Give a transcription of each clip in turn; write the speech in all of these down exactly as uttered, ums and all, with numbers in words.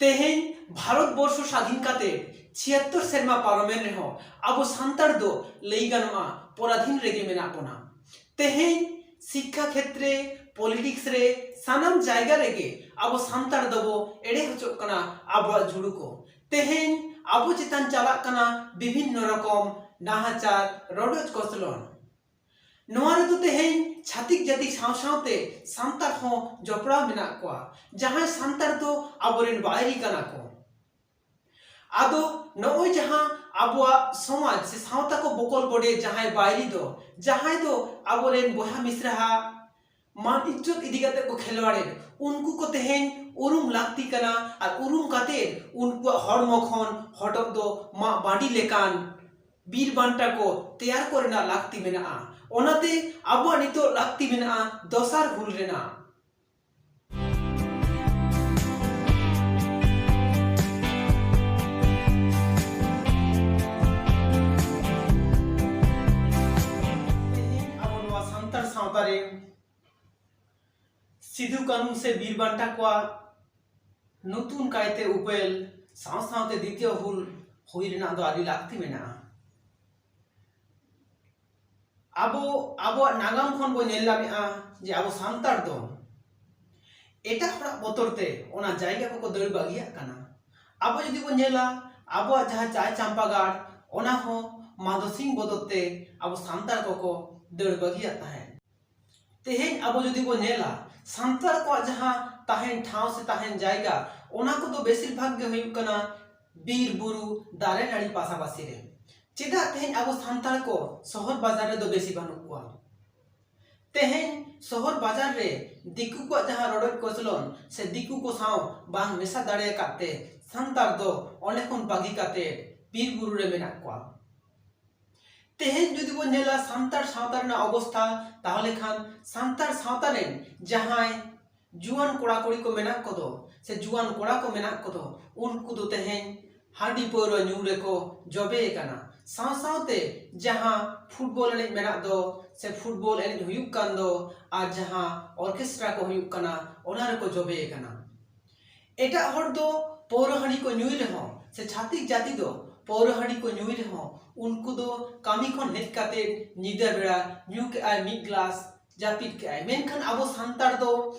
ᱛᱮᱦᱮᱧ ᱵᱷᱟᱨᱚᱛ ᱵᱚᱨᱥᱚ ᱥᱟᱫᱷᱤᱱ ᱠᱟᱛᱮ ᱪᱷᱤᱭᱟᱛᱛᱚᱨ ᱥᱮᱨᱢᱟ ᱯᱟᱨᱚᱢᱮᱱ ᱨᱮᱦᱚᱸ ᱟᱵᱚ ᱥᱟᱱᱛᱟᱲ ᱫᱚ ᱞᱟᱹᱭ ᱜᱟᱱᱚᱜᱼᱟ ᱯᱚᱨᱟᱫᱷᱤᱱ ᱨᱮᱜᱮ ᱢᱮᱱᱟᱜ ᱵᱚᱱᱟ᱾ ᱛᱮᱦᱮᱧ ᱥᱤᱠᱠᱷᱟ ᱠᱷᱮᱛᱨᱮ, ᱯᱚᱞᱤᱴᱤᱠᱥ ᱨᱮ, ᱥᱟᱱᱟᱢ ᱡᱟᱭᱜᱟ ᱨᱮᱜᱮ ᱟᱵᱚ ᱥᱟᱱᱛᱟᱲ ᱫᱚᱵᱚ ᱮᱲᱮ ᱦᱚᱪᱚᱜ ᱠᱟᱱᱟ ᱟᱵᱚᱣᱟᱜ ᱡᱩᱲᱩ ᱠᱚ᱾ ᱛᱮᱦᱮᱧ ᱟᱵᱚ ᱪᱮᱛᱟᱱ ᱪᱟᱞᱟᱜ ᱠᱟᱱᱟ ᱵᱤᱵᱷᱤᱱᱱᱚ ᱨᱚᱠᱚᱢ ᱱᱟᱦᱟᱪᱟᱨ, ᱨᱚᱰᱚᱡ ᱠᱚᱪᱞᱚᱱ᱾ ᱱᱚᱣᱟ ᱨᱮᱫᱚ ᱛᱮᱦᱮᱧ ᱪᱷᱟᱹᱛᱤᱠ ᱡᱟᱹᱛᱤ ᱥᱟᱶ ᱥᱟᱶᱛᱮ ᱥᱟᱱᱛᱟᱲ ᱦᱚᱸ ᱡᱚᱯᱲᱟᱣ ᱢᱮᱱᱟᱜ ᱠᱚᱣᱟ, ᱡᱟᱦᱟᱸᱭ ᱥᱟᱱᱛᱟᱲ ᱫᱚ ᱟᱵᱚᱨᱮᱱ ᱵᱟᱹᱭᱨᱤ ᱠᱟᱱᱟ ᱠᱚ᱾ ᱟᱫᱚ ᱱᱚᱜᱼᱚᱭ ᱡᱟᱦᱟᱸ ᱟᱵᱚᱣᱟᱜ ᱥᱚᱢᱟᱡᱽ ᱥᱮ ᱥᱟᱶᱛᱟ ᱠᱚ ᱵᱚᱠᱚᱞ ᱵᱚᱰᱮ ᱡᱟᱦᱟᱸᱭ ᱵᱟᱹᱭᱨᱤ ᱫᱚ, ᱡᱟᱦᱟᱸᱭ ᱫᱚ ᱟᱵᱚᱨᱮᱱ ᱵᱚᱭᱦᱟ ᱢᱤᱥᱨᱟᱦᱟᱜ ᱢᱟᱱ ᱤᱡᱽᱡᱚᱛ ᱤᱫᱤ ᱠᱟᱛᱮ ᱠᱚ ᱠᱷᱮᱞᱣᱟᱲᱮᱫ, ᱩᱱᱠᱩ ᱠᱚ ᱛᱮᱦᱮᱧ ᱩᱨᱩᱢ ᱞᱟᱹᱠᱛᱤ ᱠᱟᱱᱟ᱾ ᱟᱨ ᱩᱨᱩᱢ ᱠᱟᱛᱮ ᱩᱱᱠᱩᱣᱟᱜ ᱦᱚᱲᱢᱚ ᱠᱷᱚᱱ ᱦᱚᱴᱚᱜ ᱫᱚ ᱢᱟᱜ ᱵᱟᱺᱰᱤ ᱞᱮᱠᱟᱱ ᱵᱤᱨ ᱵᱟᱱᱴᱟ ᱠᱚ ᱛᱮᱭᱟᱨ ᱠᱚ ᱨᱮᱱᱟᱜ ᱞᱟᱹᱠᱛᱤ ᱢᱮᱱᱟᱜᱼᱟ᱾ ᱚᱱᱟᱛᱮ ᱟᱵᱚᱣᱟᱜ ᱱᱤᱛᱚᱜ ᱞᱟᱹᱠᱛᱤ ᱢᱮᱱᱟᱜᱼᱟ ᱫᱚᱥᱟᱨ ᱦᱩᱞ ᱨᱮᱱᱟᱜ᱾ ᱛᱮᱦᱮᱧ ᱟᱵᱚ ᱱᱚᱣᱟ ᱥᱟᱱᱛᱟᱲ ᱥᱟᱶᱛᱟ ᱨᱮ ᱥᱤᱫᱩ ᱠᱟᱹᱱᱦᱩ ᱥᱮ ᱵᱤᱨ ᱵᱟᱱᱴᱟ ᱠᱚᱣᱟᱜ ᱱᱩᱛᱩᱱ ᱠᱟᱭᱛᱮ ᱩᱯᱮᱞ ᱥᱟᱶ ᱥᱟᱶᱛᱮ ᱫᱤᱛᱤᱭᱚ ᱦᱩᱞ ᱦᱩᱭ ᱨᱮᱱᱟᱜ ᱫᱚ ᱟᱹᱰᱤ ᱞᱟᱹᱠᱛᱤ ᱢᱮᱱᱟᱜᱼᱟ᱾ ᱟᱵᱚ ᱟᱵᱚᱣᱟᱜ ᱱᱟᱜᱟᱢ ᱠᱷᱚᱱ ᱵᱚ ᱧᱮᱞ ᱧᱟᱢᱮᱫᱼᱟ ᱡᱮ ᱟᱵᱚ ᱥᱟᱱᱛᱟᱲ ᱫᱚ ᱮᱴᱟᱜ ᱦᱚᱲᱟᱜ ᱵᱚᱛᱚᱨ ᱛᱮ ᱚᱱᱟ ᱡᱟᱭᱜᱟ ᱠᱚᱠᱚ ᱫᱟᱹᱲ ᱵᱟᱹᱜᱤᱭᱟᱜ ᱠᱟᱱᱟ᱾ ᱟᱵᱚ ᱡᱩᱫᱤ ᱵᱚᱱ ᱧᱮᱞᱟ, ᱟᱵᱚᱣᱟᱜ ᱡᱟᱦᱟᱸ ᱪᱟᱭ ᱪᱟᱢᱯᱟ ᱜᱟᱲ, ᱚᱱᱟ ᱦᱚᱸ ᱢᱟᱫᱚ ᱥᱤᱝ ᱵᱚᱛᱚᱨ ᱛᱮ ᱟᱵᱚ ᱥᱟᱱᱛᱟᱲ ᱠᱚᱠᱚ ᱫᱟᱹᱲ ᱵᱟᱹᱜᱤᱭᱟᱜ ᱛᱟᱦᱮᱸᱫ᱾ ᱛᱮᱦᱮᱧ ᱟᱵᱚ ᱡᱩᱫᱤ ᱵᱚᱱ ᱧᱮᱞᱟ, ᱥᱟᱱᱛᱟᱲ ᱠᱚᱣᱟᱜ ᱡᱟᱦᱟᱸ ᱛᱟᱦᱮᱱ ᱴᱷᱟᱶ ᱥᱮ ᱛᱟᱦᱮᱱ ᱡᱟᱭᱜᱟ, ᱚᱱᱟ ᱠᱚᱫᱚ ᱵᱮᱥᱤᱨ ᱵᱷᱟᱜᱽ ᱜᱮ ᱦᱩᱭᱩᱜ ᱠᱟᱱᱟ ᱵᱤᱨ ᱵᱩᱨᱩ ᱫᱟᱨᱮ ᱱᱟᱹᱲᱤ ᱯᱟᱥᱟᱯᱟᱥᱤ ᱨᱮ᱾ ᱪᱮᱫᱟᱜ ᱛᱮᱦᱮᱧ ᱟᱵᱚ ᱥᱟᱱᱛᱟᱲ ᱠᱚ ᱥᱚᱦᱚᱨ ᱵᱟᱡᱟᱨ ᱨᱮᱫᱚ ᱵᱮᱥᱤ ᱵᱟᱹᱱᱩᱜ ᱠᱚᱣᱟ? ᱛᱮᱦᱮᱧ ᱥᱚᱦᱚᱨ ᱵᱟᱡᱟᱨ ᱨᱮ ᱫᱤᱠᱩ ᱠᱚᱣᱟᱜ ᱡᱟᱦᱟᱸ ᱨᱚᱰᱚᱡ ᱠᱚᱪᱞᱚᱱ ᱥᱮ ᱫᱤᱠᱩ ᱠᱚ ᱥᱟᱶ ᱵᱟᱝ ᱢᱮᱥᱟ ᱫᱟᱲᱮ ᱟᱠᱟᱫ ᱛᱮ ᱥᱟᱱᱛᱟᱲ ᱫᱚ ᱚᱸᱰᱮ ᱠᱷᱚᱱ ᱵᱟᱹᱜᱤ ᱠᱟᱛᱮ ᱵᱤᱨ ᱵᱩᱨᱩ ᱨᱮ ᱢᱮᱱᱟᱜ ᱠᱚᱣᱟ᱾ ᱛᱮᱦᱮᱧ ᱡᱩᱫᱤ ᱵᱚᱱ ᱧᱮᱞᱟ ᱥᱟᱱᱛᱟᱲ ᱥᱟᱶᱛᱟ ᱨᱮᱱᱟᱜ ᱚᱵᱚᱥᱛᱷᱟ, ᱛᱟᱦᱚᱞᱮ ᱠᱷᱟᱱ ᱥᱟᱱᱛᱟᱲ ᱥᱟᱶᱛᱟ ᱨᱮᱱ ᱡᱟᱦᱟᱸᱭ ᱡᱩᱣᱟᱹᱱ ᱠᱚᱲᱟ ᱠᱩᱲᱤ ᱠᱚ ᱢᱮᱱᱟᱜ ᱠᱚᱫᱚ ᱥᱮ ᱡᱩᱣᱟᱹᱱ ᱠᱚᱲᱟ ᱠᱚ ᱢᱮᱱᱟᱜ ᱠᱚᱫᱚ, ᱩᱱᱠᱩ ᱫᱚ ᱛᱮᱦᱮᱧ ᱦᱟᱺᱰᱤ ᱯᱟᱹᱣᱨᱟᱹ ᱧᱩ ᱨᱮᱠᱚ ᱡᱚᱵᱮ ᱟᱠᱟᱱᱟ᱾ ᱥᱟᱶ ᱥᱟᱶᱛᱮ ᱡᱟᱦᱟᱸ ᱯᱷᱩᱴᱵᱚᱞ ᱮᱱᱮᱡ ᱢᱮᱱᱟᱜ ᱫᱚ ᱥᱮ ᱯᱷᱩᱴᱵᱚᱞ ᱮᱱᱮᱡ ᱦᱩᱭᱩᱜ ᱠᱟᱱ ᱫᱚ ᱟᱨ ᱡᱟᱦᱟᱸ ᱚᱨᱠᱮᱥᱴᱨᱟ ᱠᱚ ᱦᱩᱭᱩᱜ ᱠᱟᱱᱟ, ᱚᱱᱟ ᱨᱮᱠᱚ ᱡᱚᱵᱮ ᱟᱠᱟᱱᱟ᱾ ᱮᱴᱟᱜ ᱦᱚᱲ ᱫᱚ ᱯᱟᱹᱣᱨᱟᱹ ᱦᱟᱺᱰᱤ ᱠᱚ ᱧᱩᱭ ᱨᱮᱦᱚᱸ, ᱥᱮ ᱪᱷᱟᱹᱛᱤᱠ ᱡᱟᱹᱛᱤ ᱫᱚ ᱯᱟᱹᱣᱨᱟᱹ ᱦᱟᱺᱰᱤ ᱠᱚ ᱧᱩᱭ ᱨᱮᱦᱚᱸ, ᱩᱱᱠᱩ ᱫᱚ ᱠᱟᱹᱢᱤ ᱠᱷᱚᱱ ᱦᱮᱡ ᱠᱟᱛᱮ ᱧᱤᱫᱟᱹ ᱵᱮᱲᱟ ᱧᱩ ᱠᱮᱜᱼᱟᱭ ᱢᱤᱫ ᱜᱞᱟᱥ, ᱡᱟᱹᱯᱤᱫ ᱠᱮᱜᱼᱟᱭ᱾ ᱢᱮᱱᱠᱷᱟᱱ ᱟᱵᱚ ᱥᱟᱱᱛᱟᱲ ᱫᱚ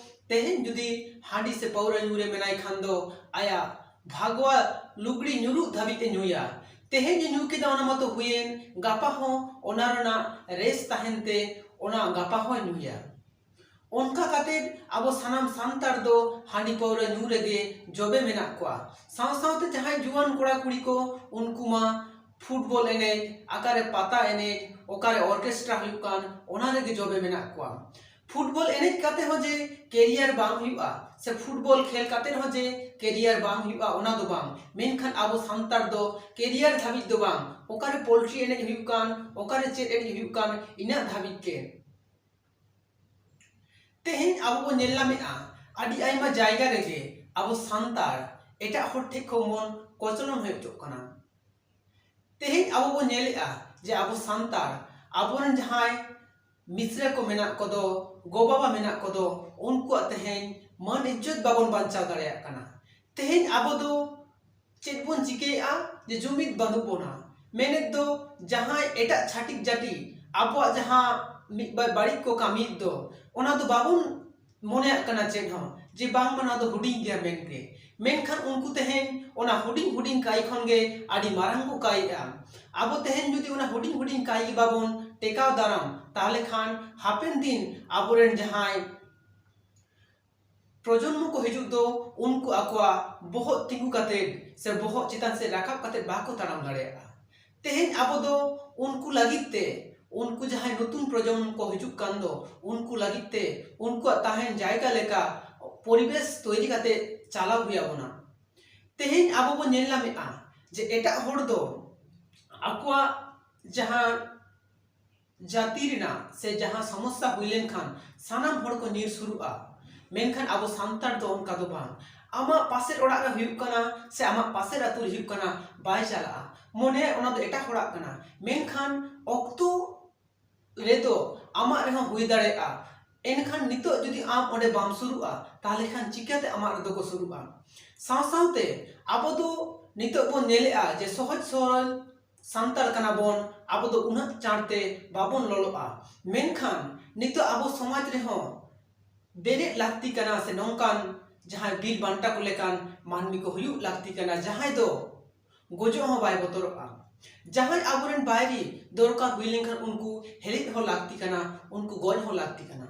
ᱛᱮᱦᱮᱧ ᱡᱩᱫᱤ ᱦᱟᱺᱰᱤ ᱥᱮ ᱯᱟᱹᱣᱨᱟᱹ ᱧᱩ ᱨᱮ ᱢᱮᱱᱟᱭ ᱠᱷᱟᱱ ᱫᱚ ᱟᱭᱟᱜ ᱵᱷᱟᱜᱽᱣᱟ ᱞᱩᱜᱽᱲᱤ ᱧᱩᱨᱩᱜ ᱫᱷᱟᱹᱵᱤᱡ ᱮ ᱧᱩᱭᱟ᱾ ᱛᱮᱦᱮᱧ ᱮ ᱧᱩ ᱠᱮᱫᱟ, ᱚᱱᱟ ᱢᱟᱛᱚ ᱦᱩᱭᱮᱱ, ᱜᱟᱯᱟ ᱦᱚᱸ ᱚᱱᱟ ᱨᱮᱱᱟᱜ ᱨᱮᱥ ᱛᱟᱦᱮᱱ ᱛᱮ ᱚᱱᱟ ᱜᱟᱯᱟ ᱦᱚᱸᱭ ᱧᱩᱭᱟ᱾ ᱚᱱᱠᱟ ᱠᱟᱛᱮ ᱟᱵᱚ ᱥᱟᱱᱟᱢ ᱥᱟᱱᱛᱟᱲ ᱫᱚ ᱦᱟᱺᱰᱤ ᱯᱟᱹᱣᱨᱟᱹ ᱧᱩ ᱨᱮᱜᱮ ᱡᱚᱵᱮ ᱢᱮᱱᱟᱜ ᱠᱚᱣᱟ᱾ ᱥᱟᱶ ᱥᱟᱶᱛᱮ ᱡᱟᱦᱟᱸᱭ ᱡᱩᱣᱟᱹᱱ ᱠᱚᱲᱟ ᱠᱩᱲᱤ ᱠᱚ, ᱩᱱᱠᱩ ᱢᱟ ᱯᱷᱩᱴᱵᱚᱞ ᱮᱱᱮᱡ, ᱚᱠᱟᱨᱮ ᱯᱟᱛᱟ ᱮᱱᱮᱡ, ᱚᱠᱟᱨᱮ ᱚᱨᱠᱮᱥᱴᱨᱟ ᱦᱩᱭᱩᱜ ᱠᱟᱱ, ᱚᱱᱟ ᱨᱮᱜᱮ ᱡᱚᱵᱮ ᱢᱮᱱᱟᱜ ᱠᱚᱣᱟ᱾ ᱯᱷᱩᱴᱵᱚᱞ ᱮᱱᱮᱡ ᱠᱟᱛᱮ ᱦᱚᱸ ᱡᱮ ᱠᱮᱨᱤᱭᱟᱨ ᱵᱟᱝ ᱦᱩᱭᱩᱜᱼᱟ, ᱥᱮ ᱯᱷᱩᱴᱵᱚᱞ ᱠᱷᱮᱞ ᱠᱟᱛᱮ ᱦᱚᱸ ᱡᱮ ᱠᱮᱨᱤᱭᱟᱨ ᱵᱟᱝ ᱦᱩᱭᱩᱜᱼᱟ, ᱚᱱᱟ ᱫᱚ ᱵᱟᱝ᱾ ᱢᱮᱱᱠᱷᱟᱱ ᱟᱵᱚ ᱥᱟᱱᱛᱟᱲ ᱫᱚ ᱠᱮᱨᱤᱭᱟᱨ ᱫᱷᱟᱹᱵᱤᱡ ᱫᱚ ᱵᱟᱝ, ᱚᱠᱟᱨᱮ ᱯᱳᱞᱴᱨᱤ ᱮᱱᱮᱡ ᱦᱩᱭᱩᱜ ᱠᱟᱱ, ᱚᱠᱟᱨᱮ ᱪᱮᱫ ᱮᱱᱮᱡ ᱦᱩᱭᱩᱜ ᱠᱟᱱ, ᱤᱱᱟᱹᱜ ᱫᱷᱟᱹᱵᱤᱡ ᱜᱮ᱾ ᱛᱮᱦᱮᱧ ᱟᱵᱚ ᱵᱚᱱ ᱧᱮᱞ ᱧᱟᱢᱮᱫᱼᱟ, ᱟᱹᱰᱤ ᱟᱭᱢᱟ ᱡᱟᱭᱜᱟ ᱨᱮᱜᱮ ᱟᱵᱚ ᱥᱟᱱᱛᱟᱲ ᱮᱴᱟᱜ ᱦᱚᱲ ᱴᱷᱮᱱ ᱠᱷᱚᱱ ᱵᱚᱱ ᱠᱚᱪᱞᱚᱱ ᱦᱚᱪᱚᱜ ᱠᱟᱱᱟ᱾ ᱛᱮᱦᱮᱧ ᱟᱵᱚ ᱵᱚᱱ ᱧᱮᱞᱮᱫᱼᱟ ᱡᱮ ᱟᱵᱚ ᱥᱟᱱᱛᱟᱲ, ᱟᱵᱚᱨᱮᱱ ᱡᱟᱦᱟᱸᱭ ᱢᱤᱥᱨᱟ ᱠᱚ ᱢᱮᱱᱟᱜ ᱠᱚᱫᱚ, ᱜᱚ ᱵᱟᱵᱟ ᱢᱮᱱᱟᱜ ᱠᱚᱫᱚ, ᱩᱱᱠᱩᱣᱟᱜ ᱛᱮᱦᱮᱧ ᱢᱟᱹᱱ ᱤᱡᱽᱡᱚᱛ ᱵᱟᱵᱚᱱ ᱵᱟᱧᱪᱟᱣ ᱫᱟᱲᱮᱭᱟᱜ ᱠᱟᱱᱟ᱾ ᱛᱮᱦᱮᱧ ᱟᱵᱚ ᱫᱚ ᱪᱮᱫ ᱵᱚᱱ ᱪᱤᱠᱟᱹᱭᱮᱫᱼᱟ ᱡᱮ ᱡᱩᱢᱤᱫ ᱵᱟᱹᱱᱩᱜ ᱵᱚᱱᱟ? ᱢᱮᱱᱮᱫ ᱫᱚ ᱡᱟᱦᱟᱸᱭ ᱮᱴᱟᱜ ᱪᱷᱟᱹᱛᱤᱠ ᱡᱟᱹᱛᱤ ᱟᱵᱚᱣᱟᱜ ᱡᱟᱦᱟᱸ ᱢᱤᱫ ᱵᱟᱨ ᱵᱟᱹᱲᱤᱡ ᱠᱚ ᱠᱟᱹᱢᱤᱭᱮᱫ ᱫᱚ, ᱚᱱᱟ ᱫᱚ ᱵᱟᱵᱚᱱ ᱢᱚᱱᱮᱭᱟᱜ ᱠᱟᱱᱟ ᱪᱮᱫ ᱦᱚᱸ, ᱡᱮ ᱵᱟᱝᱢᱟ ᱱᱚᱣᱟ ᱫᱚ ᱦᱩᱰᱤᱧ ᱜᱮᱭᱟ ᱢᱮᱱᱛᱮ᱾ ᱢᱮᱱᱠᱷᱟᱱ ᱩᱱᱠᱩ ᱛᱮᱦᱮᱧ ᱚᱱᱟ ᱦᱩᱰᱤᱧ ᱦᱩᱰᱤᱧ ᱠᱟᱹᱭ ᱠᱷᱚᱱ ᱜᱮ ᱟᱹᱰᱤ ᱢᱟᱨᱟᱝ ᱠᱚ ᱠᱟᱹᱭᱮᱜᱼᱟ᱾ ᱟᱵᱚ ᱛᱮᱦᱮᱧ ᱡᱩᱫᱤ ᱚᱱᱟ ᱦᱩᱰᱤᱧ ᱦᱩᱰᱤᱧ ᱠᱟᱹᱭ ᱜᱮ ᱵᱟᱵᱚᱱ ᱴᱮᱠᱟᱣ ᱫᱟᱨᱟᱢ, ᱛᱟᱦᱚᱞᱮ ᱠᱷᱟᱱ ᱦᱟᱯᱮᱱ ᱫᱤᱱ ᱟᱵᱚᱨᱮᱱ ᱡᱟᱦᱟᱸᱭ ᱯᱨᱚᱡᱚᱱᱢᱚ ᱠᱚ ᱦᱤᱡᱩᱜ ᱫᱚ, ᱩᱱᱠᱩ ᱟᱠᱚᱣᱟᱜ ᱵᱚᱦᱚᱜ ᱛᱤᱸᱜᱩ ᱠᱟᱛᱮ ᱥᱮ ᱵᱚᱦᱚᱜ ᱪᱮᱛᱟᱱ ᱥᱮᱫ ᱨᱟᱠᱟᱵ ᱠᱟᱛᱮ ᱵᱟᱠᱚ ᱛᱟᱲᱟᱢ ᱫᱟᱲᱮᱭᱟᱜᱼᱟ᱾ ᱛᱮᱦᱮᱧ ᱟᱵᱚ ᱫᱚ ᱩᱱᱠᱩ ᱞᱟᱹᱜᱤᱫ ᱛᱮ, ᱩᱱᱠᱩ ᱡᱟᱦᱟᱸᱭ ᱱᱚᱛᱩᱱ ᱯᱨᱚᱡᱚᱱᱢᱚ ᱠᱚ ᱦᱤᱡᱩᱜ ᱠᱟᱱ ᱫᱚ, ᱩᱱᱠᱩ ᱞᱟᱹᱜᱤᱫ ᱛᱮ ᱩᱱᱠᱩᱣᱟᱜ ᱛᱟᱦᱮᱱ ᱡᱟᱭᱜᱟ ᱞᱮᱠᱟ ᱯᱚᱨᱤᱵᱮᱥ ᱛᱚᱭᱨᱤ ᱠᱟᱛᱮ ᱪᱟᱞᱟᱣ ᱦᱩᱭ ᱟᱵᱚᱱᱟ᱾ ᱛᱮᱦᱮᱧ ᱟᱵᱚ ᱵᱚᱱ ᱧᱮᱞ ᱧᱟᱢᱮᱫᱼᱟ ᱡᱮ ᱮᱴᱟᱜ ᱦᱚᱲ ᱫᱚ ᱟᱠᱚᱣᱟᱜ ᱡᱟᱦᱟᱸ ᱡᱟᱹᱛᱤ ᱨᱮᱱᱟᱜ ᱥᱮ ᱡᱟᱦᱟᱸ ᱥᱚᱢᱚᱥᱥᱟ ᱦᱩᱭ ᱞᱮᱱᱠᱷᱟᱱ ᱥᱟᱱᱟᱢ ᱦᱚᱲ ᱠᱚ ᱧᱤᱨ ᱥᱩᱨᱩᱜᱼᱟ, ᱢᱮᱱᱠᱷᱟᱱ ᱟᱵᱚ ᱥᱟᱱᱛᱟᱲ ᱫᱚ ᱚᱱᱠᱟ ᱫᱚ ᱵᱟᱝ᱾ ᱟᱢᱟᱜ ᱯᱟᱥᱮᱨ ᱚᱲᱟᱜ ᱨᱮ ᱦᱩᱭᱩᱜ ᱠᱟᱱᱟ ᱥᱮ ᱟᱢᱟᱜ ᱯᱟᱥᱮᱨ ᱟᱹᱛᱩ ᱨᱮ ᱦᱩᱭᱩᱜ ᱠᱟᱱᱟ, ᱵᱟᱭ ᱪᱟᱞᱟᱜᱼᱟ, ᱢᱚᱱᱮᱭᱟ ᱚᱱᱟ ᱫᱚ ᱮᱴᱟᱜ ᱦᱚᱲᱟᱜ ᱠᱟᱱᱟ᱾ ᱢᱮᱱᱠᱷᱟᱱ ᱚᱠᱛᱚ ᱨᱮᱫᱚ ᱟᱢᱟᱜ ᱨᱮᱦᱚᱸ ᱦᱩᱭ ᱫᱟᱲᱮᱭᱟᱜᱼᱟ, ᱮᱱᱠᱷᱟᱱ ᱱᱤᱛᱚᱜ ᱡᱩᱫᱤ ᱟᱢ ᱚᱸᱰᱮ ᱵᱟᱢ ᱥᱩᱨᱩᱜᱼᱟ, ᱛᱟᱦᱚᱞᱮ ᱠᱷᱟᱱ ᱪᱤᱠᱟᱹᱛᱮ ᱟᱢᱟᱜ ᱨᱮᱫᱚ ᱠᱚ ᱥᱩᱨᱩᱜᱼᱟ? ᱥᱟᱶ ᱥᱟᱶᱛᱮ ᱟᱵᱚ ᱫᱚ ᱱᱤᱛᱚᱜ ᱵᱚᱱ ᱧᱮᱞᱮᱜᱼᱟ ᱡᱮ ᱥᱚᱦᱚᱡ ᱥᱚᱨᱚᱞ ᱥᱟᱱᱛᱟᱲ ᱠᱟᱱᱟ ᱵᱚᱱ, ᱟᱵᱚ ᱫᱚ ᱩᱱᱟᱹᱜ ᱪᱟᱬ ᱛᱮ ᱵᱟᱵᱚᱱ ᱞᱚᱞᱚᱜᱼᱟ᱾ ᱢᱮᱱᱠᱷᱟᱱ ᱱᱤᱛᱚᱜ ᱟᱵᱚ ᱥᱚᱢᱟᱡᱽ ᱨᱮᱦᱚᱸ ᱵᱮᱨᱮᱫ ᱞᱟᱹᱠᱛᱤ ᱠᱟᱱᱟ, ᱥᱮ ᱱᱚᱝᱠᱟᱱ ᱡᱟᱦᱟᱸᱭ ᱵᱤᱨ ᱵᱟᱱᱴᱟ ᱠᱚ ᱞᱮᱠᱟᱱ ᱢᱟᱹᱱᱢᱤ ᱠᱚ ᱦᱩᱭᱩᱜ ᱞᱟᱹᱠᱛᱤ ᱠᱟᱱᱟ, ᱡᱟᱦᱟᱸᱭ ᱫᱚ ᱜᱚᱡᱚᱜ ᱦᱚᱸ ᱵᱟᱭ ᱵᱚᱛᱚᱨᱚᱜᱼᱟ᱾ ᱡᱟᱦᱟᱸᱭ ᱟᱵᱚᱨᱮᱱ ᱵᱟᱹᱭᱨᱤ ᱫᱚᱨᱠᱟᱨ ᱦᱩᱭ ᱞᱮᱱᱠᱷᱟᱱ ᱩᱱᱠᱩ ᱦᱮᱲᱦᱮᱫ ᱦᱚᱸ ᱞᱟᱹᱠᱛᱤ ᱠᱟᱱᱟ, ᱩᱱᱠᱩ ᱜᱚᱡ ᱦᱚᱸ ᱞᱟᱹᱠᱛᱤ ᱠᱟᱱᱟ᱾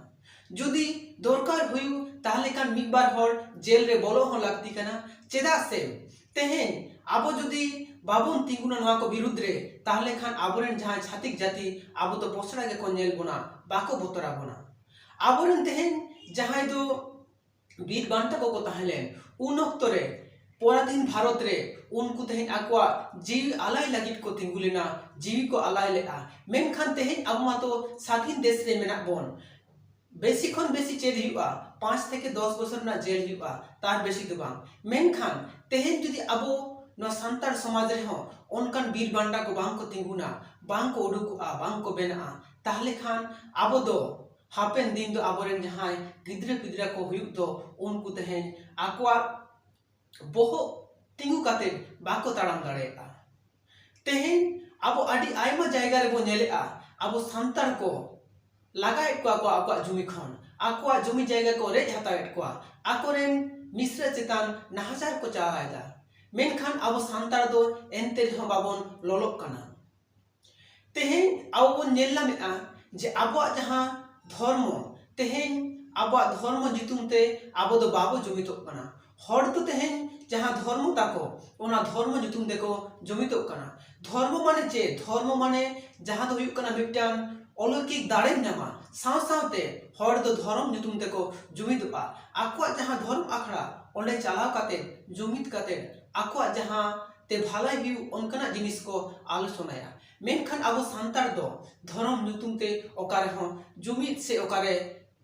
ᱡᱩᱫᱤ ᱫᱚᱨᱠᱟᱨ ᱦᱩᱭᱩᱜ, ᱛᱟᱦᱞᱮ ᱠᱷᱟᱱ ᱢᱤᱫ ᱵᱟᱨ ᱦᱚᱲ ᱡᱮᱞ ᱨᱮ ᱵᱚᱞᱚᱜ ᱦᱚᱸ ᱞᱟᱹᱠᱛᱤ ᱠᱟᱱᱟ᱾ ᱪᱮᱫᱟᱜ ᱥᱮ ᱛᱮᱦᱮᱧ ᱟᱵᱚ ᱡᱩᱫᱤ ᱵᱟᱵᱚᱱ ᱛᱤᱸᱜᱩᱱᱟ ᱱᱚᱣᱟ ᱠᱚ ᱵᱤᱨᱩᱫᱽ ᱨᱮ, ᱛᱟᱦᱞᱮ ᱠᱷᱟᱱ ᱟᱵᱚᱨᱮᱱ ᱡᱟᱦᱟᱸᱭ ᱪᱷᱟᱹᱛᱤᱠ ᱡᱟᱹᱛᱤ ᱟᱵᱚ ᱫᱚ ᱯᱚᱥᱲᱟ ᱜᱮᱠᱚ ᱧᱮᱞ ᱵᱚᱱᱟ, ᱵᱟᱠᱚ ᱵᱚᱛᱚᱨ ᱟᱵᱚᱱᱟ᱾ ᱟᱵᱚᱨᱮᱱ ᱛᱮᱦᱮᱧ ᱡᱟᱦᱟᱸᱭ ᱫᱚ ᱵᱤᱨ ᱵᱟᱱᱴᱟ ᱠᱚᱠᱚ ᱛᱟᱦᱮᱸ ᱞᱮᱱ, ᱩᱱ ᱚᱠᱛᱚ ᱨᱮ ᱯᱚᱨᱟᱫᱷᱤᱱ ᱵᱷᱟᱨᱚᱛ ᱨᱮ ᱩᱱᱠᱩ ᱛᱮᱦᱮᱧ ᱟᱠᱚᱣᱟᱜ ᱡᱤᱣᱤ ᱟᱞᱟᱭ ᱞᱟᱹᱜᱤᱫ ᱠᱚ ᱛᱤᱸᱜᱩ ᱞᱮᱱᱟ, ᱡᱤᱣᱤ ᱠᱚ ᱟᱞᱟᱭ ᱞᱮᱫᱼᱟ᱾ ᱢᱮᱱᱠᱷᱟᱱ ᱛᱮᱦᱮᱧ ᱟᱵᱚ ᱢᱟᱛᱚ ᱥᱟᱫᱷᱤᱱ ᱫᱮᱥ ᱨᱮ ᱢᱮᱱᱟᱜ ᱵᱚᱱ᱾ ᱵᱮᱥᱤ ᱠᱷᱚᱱ ᱵᱮᱥᱤ ᱪᱮᱫ ᱦᱩᱭᱩᱜᱼᱟ, ᱯᱟᱸᱪ ᱛᱷᱮᱠᱮ ᱫᱚᱥ ᱵᱚᱪᱷᱚᱨ ᱨᱮᱱᱟᱜ ᱡᱮᱞ ᱦᱩᱭᱩᱜᱼᱟ, ᱛᱟᱨ ᱵᱮᱥᱤ ᱫᱚ ᱵᱟᱝ᱾ ᱢᱮᱱᱠᱷᱟᱱ ᱛᱮᱦᱮᱧ ᱡᱩᱫᱤ ᱟᱵᱚ ᱱᱚᱣᱟ ᱥᱟᱱᱛᱟᱲ ᱥᱚᱢᱟᱡᱽ ᱨᱮᱦᱚᱸ ᱚᱱᱠᱟᱱ ᱵᱤᱨ ᱵᱟᱱᱴᱟ ᱠᱚ ᱵᱟᱝ ᱠᱚ ᱛᱤᱸᱜᱩᱱᱟ, ᱵᱟᱝ ᱠᱚ ᱩᱰᱩᱠᱚᱜᱼᱟ, ᱵᱟᱝ ᱠᱚ ᱵᱮᱱᱟᱜᱼᱟ, ᱛᱟᱦᱞᱮ ᱠᱷᱟᱱ ᱟᱵᱚ ᱫᱚ ᱦᱟᱯᱮᱱ ᱫᱤᱱ ᱫᱚ ᱟᱵᱚᱨᱮᱱ ᱡᱟᱦᱟᱸᱭ ᱜᱤᱫᱽᱨᱟᱹ ᱯᱤᱫᱽᱨᱟᱹ ᱠᱚ ᱦᱩᱭᱩᱜ ᱫᱚ, ᱩᱱᱠᱩ ᱛᱮᱦᱮᱧ ᱟᱠᱚᱣᱟᱜ ᱵᱚᱦᱚᱜ ᱛᱤᱸᱜᱩ ᱠᱟᱛᱮ ᱵᱟᱠᱚ ᱛᱟᱲᱟᱢ ᱫᱟᱲᱮᱭᱟᱜᱼᱟ᱾ ᱛᱮᱦᱮᱧ ᱟᱵᱚ ᱟᱹᱰᱤ ᱟᱭᱢᱟ ᱡᱟᱭᱜᱟ ᱨᱮᱵᱚ ᱧᱮᱞᱮᱜᱼᱟ, ᱟᱵᱚ ᱥᱟᱱᱛᱟᱲ ᱠᱚ ᱞᱟᱜᱟᱭᱮᱫ ᱠᱚᱣᱟ ᱠᱚ ᱟᱠᱚᱣᱟᱜ ᱡᱩᱢᱤ ᱠᱷᱚᱱ, ᱟᱠᱚᱣᱟᱜ ᱡᱩᱢᱤ ᱡᱟᱭᱜᱟ ᱠᱚ ᱨᱮᱡ ᱦᱟᱛᱟᱣᱮᱫ ᱠᱚᱣᱟ, ᱟᱠᱚᱨᱮᱱ ᱢᱤᱥᱨᱟ ᱪᱮᱛᱟᱱ ᱱᱟᱦᱟᱪᱟᱨ ᱠᱚ ᱪᱟᱞᱟᱣᱮᱫᱟ᱾ ᱢᱮᱱᱠᱷᱟᱱ ᱟᱵᱚ ᱥᱟᱱᱛᱟᱲ ᱫᱚ ᱮᱱᱛᱮ ᱨᱮᱦᱚᱸ ᱵᱟᱵᱚᱱ ᱞᱚᱞᱚᱜ ᱠᱟᱱᱟ᱾ ᱛᱮᱦᱮᱧ ᱟᱵᱚ ᱵᱚᱱ ᱧᱮᱞ ᱧᱟᱢᱮᱫᱼᱟ ᱡᱮ ᱟᱵᱚᱣᱟᱜ ᱡᱟᱦᱟᱸ ᱫᱷᱚᱨᱢᱚ, ᱛᱮᱦᱮᱧ ᱟᱵᱚᱣᱟᱜ ᱫᱷᱚᱨᱢᱚ ᱧᱩᱛᱩᱢ ᱛᱮ ᱟᱵᱚ ᱫᱚ ᱵᱟᱵᱚ ᱡᱩᱢᱤᱫᱚᱜ ᱠᱟᱱᱟ᱾ ᱦᱚᱲ ᱫᱚ ᱛᱮᱦᱮᱧ ᱡᱟᱦᱟᱸ ᱫᱷᱚᱨᱢᱚ ᱛᱟᱠᱚ, ᱚᱱᱟ ᱫᱷᱚᱨᱢᱚ ᱧᱩᱛᱩᱢ ᱛᱮᱠᱚ ᱡᱩᱢᱤᱫᱚᱜ ᱠᱟᱱᱟ᱾ ᱫᱷᱚᱨᱢᱚ ᱢᱟᱱᱮ ᱪᱮᱫ? ᱫᱷᱚᱨᱢᱚ ᱢᱟᱱᱮ ᱡᱟᱦᱟᱸ ᱫᱚ ᱦᱩᱭᱩᱜ ᱠᱟᱱᱟ ᱢᱤᱫᱴᱟᱝ ᱚᱞᱚᱠᱤᱠ ᱫᱟᱲᱮᱢ ᱧᱟᱢᱟ, ᱥᱟᱶ ᱥᱟᱶᱛᱮ ᱦᱚᱲ ᱫᱚ ᱫᱷᱚᱨᱚᱢ ᱧᱩᱛᱩᱢ ᱛᱮᱠᱚ ᱡᱩᱢᱤᱫᱚᱜᱼᱟ᱾ ᱟᱠᱚᱣᱟᱜ ᱡᱟᱦᱟᱸ ᱫᱷᱚᱨᱚᱢ ᱟᱠᱷᱲᱟ, ᱚᱸᱰᱮ ᱪᱟᱞᱟᱣ ᱠᱟᱛᱮ, ᱡᱩᱢᱤᱫ ᱠᱟᱛᱮ, ᱟᱠᱚᱣᱟᱜ ᱡᱟᱦᱟᱸ ᱛᱮ ᱵᱷᱟᱞᱟᱭ ᱦᱩᱭᱩᱜ, ᱚᱱᱠᱟᱱᱟᱜ ᱡᱤᱱᱤᱥ ᱠᱚ ᱟᱞᱳᱪᱚᱱᱟᱭᱟ᱾ ᱢᱮᱱᱠᱷᱟᱱ ᱟᱵᱚ ᱥᱟᱱᱛᱟᱲ ᱫᱚ ᱫᱷᱚᱨᱚᱢ ᱧᱩᱛᱩᱢ ᱛᱮ ᱚᱠᱟ ᱨᱮᱦᱚᱸ ᱡᱩᱢᱤᱫ ᱥᱮ ᱚᱠᱟᱨᱮ,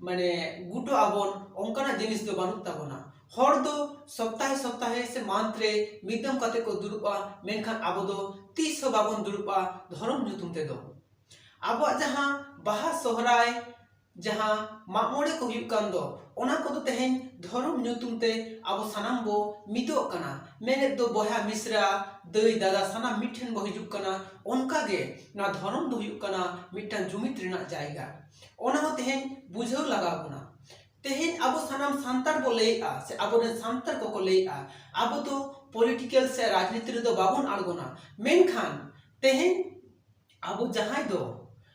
ᱢᱟᱱᱮ, ᱜᱩᱴᱚ ᱟᱵᱚᱱ, ᱚᱱᱠᱟᱱᱟᱜ ᱡᱤᱱᱤᱥ ᱫᱚ ᱵᱟᱹᱱᱩᱜ ᱛᱟᱵᱚᱱᱟ᱾ ᱦᱚᱲ ᱫᱚ ᱥᱚᱯᱛᱟᱦᱮ ᱥᱚᱯᱛᱟᱦᱮ ᱥᱮ ᱢᱟᱱᱛᱷ ᱨᱮ ᱢᱤᱫ ᱫᱚᱢ ᱠᱟᱛᱮ ᱠᱚ ᱫᱩᱲᱩᱵᱼᱟ, ᱢᱮᱱᱠᱷᱟᱱ ᱟᱵᱚ ᱫᱚ ᱛᱤᱥ ᱦᱚᱸ ᱵᱟᱵᱚᱱ ᱫᱩᱲᱩᱵᱼᱟ ᱫᱷᱚᱨᱚᱢ ᱧᱩᱛᱩᱢ ᱛᱮᱫᱚ᱾ ᱟᱵᱚᱣᱟᱜ ᱡᱟᱦᱟᱸ ᱵᱟᱦᱟ, ᱥᱚᱦᱨᱟᱭ, ᱡᱟᱦᱟᱸ ᱢᱟᱜ ᱢᱚᱬᱮ ᱠᱚ ᱦᱩᱭᱩᱜ ᱠᱟᱱ ᱫᱚ, ᱚᱱᱟ ᱠᱚᱫᱚ ᱛᱮᱦᱮᱧ ᱫᱷᱚᱨᱚᱢ ᱧᱩᱛᱩᱢ ᱛᱮ ᱟᱵᱚ ᱥᱟᱱᱟᱢ ᱵᱚ ᱢᱤᱫᱚᱜ ᱠᱟᱱᱟ᱾ ᱢᱮᱱᱮᱫ ᱫᱚ ᱵᱚᱭᱦᱟ ᱢᱤᱥᱨᱟ, ᱫᱟᱹᱭ ᱫᱟᱫᱟ ᱥᱟᱱᱟᱢ ᱢᱤᱫ ᱴᱷᱮᱱ ᱵᱚ ᱦᱤᱡᱩᱜ ᱠᱟᱱᱟ᱾ ᱚᱱᱠᱟ ᱜᱮ ᱱᱚᱣᱟ ᱫᱷᱚᱨᱚᱢ ᱫᱚ ᱦᱩᱭᱩᱜ ᱠᱟᱱᱟ ᱢᱤᱫᱴᱟᱝ ᱡᱩᱢᱤᱫ ᱨᱮᱱᱟᱜ ᱡᱟᱭᱜᱟ᱾ ᱚᱱᱟ ᱦᱚᱸ ᱛᱮᱦᱮᱧ ᱵᱩᱡᱷᱟᱹᱣ ᱞᱟᱜᱟᱣ ᱵᱚᱱᱟ᱾ ᱛᱮᱦᱮᱧ ᱟᱵᱚ ᱥᱟᱱᱟᱢ ᱥᱟᱱᱛᱟᱲ ᱵᱚ ᱞᱟᱹᱭᱮᱜᱼᱟ, ᱥᱮ ᱟᱵᱚᱨᱮᱱ ᱥᱟᱱᱛᱟᱲ ᱠᱚᱠᱚ ᱞᱟᱹᱭᱮᱜᱼᱟ, ᱟᱵᱚ ᱫᱚ ᱯᱚᱞᱤᱴᱤᱠᱮᱞ ᱥᱮ ᱨᱟᱡᱽᱱᱤᱛᱤ ᱨᱮᱫᱚ ᱵᱟᱵᱚᱱ ᱟᱬᱜᱚᱱᱟ᱾ ᱢᱮᱱᱠᱷᱟᱱ ᱛᱮᱦᱮᱧ ᱟᱵᱚ ᱡᱟᱦᱟᱸᱭ ᱫᱚ